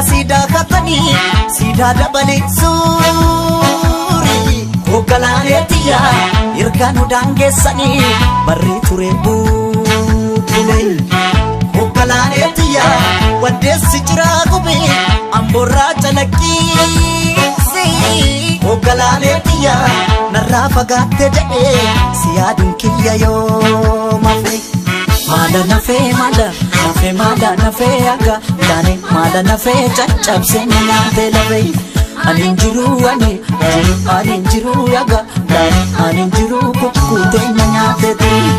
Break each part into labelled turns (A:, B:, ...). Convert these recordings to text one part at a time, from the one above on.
A: Siidaa katanii siidaa dabalee suurii hoggalaaneetiyya irkaanu daangeessanii barree ture bubbule hoggalaaneetiyya waddeessi jiraa gubee amboorraa calaqqiisi hoggalaaneetiyya narraa fagaatte jedhee si yaaduun kiyya yoo mafe. Maala nafee, maala nafee, maala nafee, akka taane maala nafee, caccabsee nyaatee lafee. Ani hin jiru, ani jiru, ani hin jiru, akka taane ani hin jiru, kukkutee na nyaatee turi.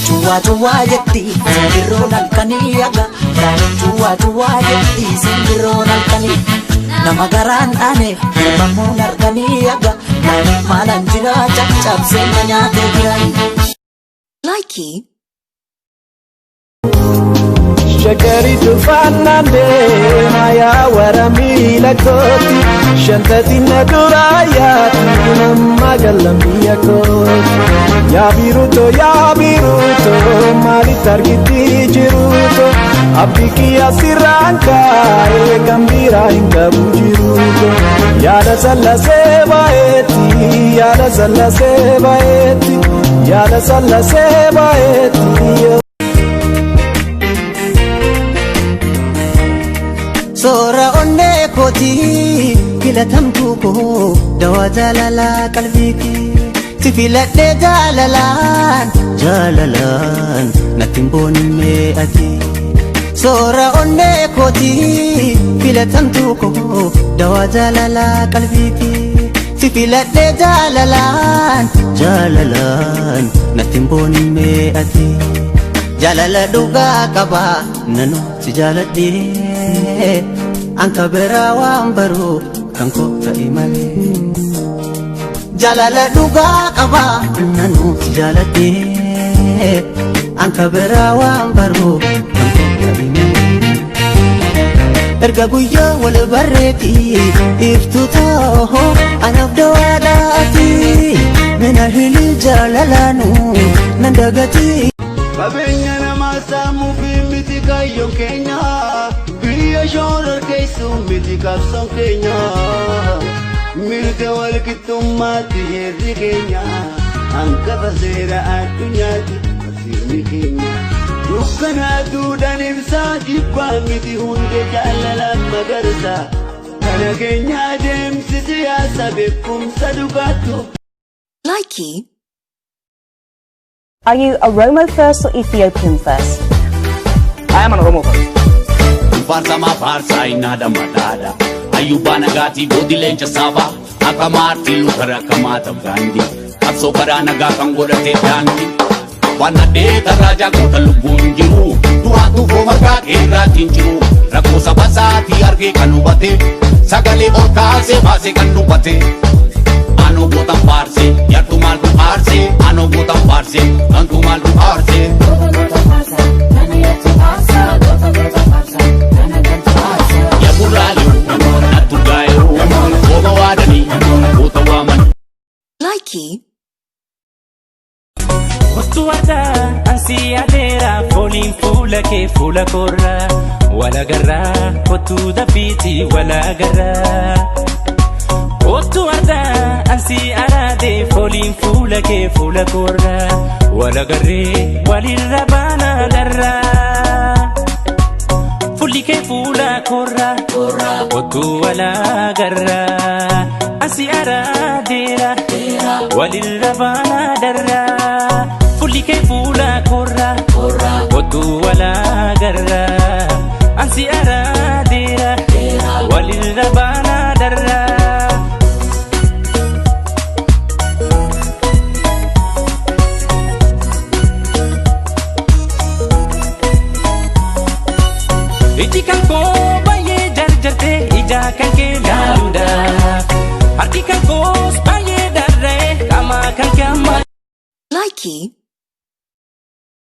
A: Cuwaa cuwaa jetti simbirroon halkanii, akka taane cuwaa cuwaa jetti simbirroon halkanii. Nama garaan dhaane hirbamuun arganii, akka taane maalaan jira, caccabsee na nyaatee jirani.
B: Likey.
C: Shakaritu faanaan deema yaa wara miila kooti, shantatiin na duraa yaati, namma gallan biyya kooti. Yaa biiruto, yaa biiruto, maalitti argitti jiruto? Abdii kiyya sirraan kaa'ee, kan biraa hin qabu jiruto. Yaada sallasee baay'eetti, yaada sallasee baay'eetti, yaada sallasee baay'eetti.
A: Soora onnee kootii, filatamtuu koo, dawaa jaalalaa qalbiiti. Si filadhee jaalalaan, jaalalaan natti hin boonimmee ati. Soora onnee kootii, filatamtuu koo, dawaa jaalalaa qalbiiti. Si filadhee jaalalaan, jaalalaan natti hin boonimmee ati. Jaalala dhugaa qaba nanu si jaaladhee, anka biraa waan baru kan koo ta'e malee. Jaalala dhugaa qaba nanu si jaaladhee, anka biraa waan baru kan koo ta'e malee. Erga guyyaa wal barreeti, iftu ta'oo anaaf dawaadhaati, mina hili jaalalaanu nan dagatii.
D: Qabeenya namaa saamuu fi miti kaayyoon keenya. Biyya shororkeessuu miti qabsoon keenya. Mirga walqixxummaatti heerri keenya. Hangafa seera addunyaatti barsiifni keenya. Dukkana aduudhaan ibsaa, jibbaa miti hundee jaalala magarsa. Kana keenya adeemsi siyaasa beekumsa dhugaatu.
B: Likey.
E: Are you Oromo first or Ethiopian first?
F: I am an Oromo first.
G: Faarsamaa faarsaa innaa dammadhaadha. Ayyubbaa nagaatii gooti leenca saafaa. Akka Maartiin Luuter, akka Mahatma Gaandii. Qabsoo karaa nagaa kan godhate daandii. Waan nadhee tarraajaa goota lubbuun jiru. Du'aatu fomargaa keerraatiin jiru. Rakkoo saba isaatii argee kan hubate. Sagalee ol kaasee baasee kan dubbate. Anoo gootan faarsee, yartuu maaltu aarsee? Anoo gootan faarsee, gantuu maaltu aarsee? Yaburraalee, nattu gaayoo, gooma waadanii, goota waamanii.
B: Likey.
H: Kottu warraa ansi yaadeera, fooliin fuula kee fuula koorraa walagarraa, kottu daffiiti walagarraa. Kottu warraa ansi araade, fooliin fuula kee fuula koorraa walagarree, walirra baana darraa. Fuulli kee fuula koorraa, kottu walagarraa, ansi araadeera, walirra baana darraa. Fuulli kee fuula koorraa, kottu walagarraa, ansi araadeera, walirra baana darraa. Iji kan koo baay'ee jarjarte ija kan kee laaluudhaaf. Harki kan koos baay'ee dharra'e qaama kan kee amma.
B: Likey.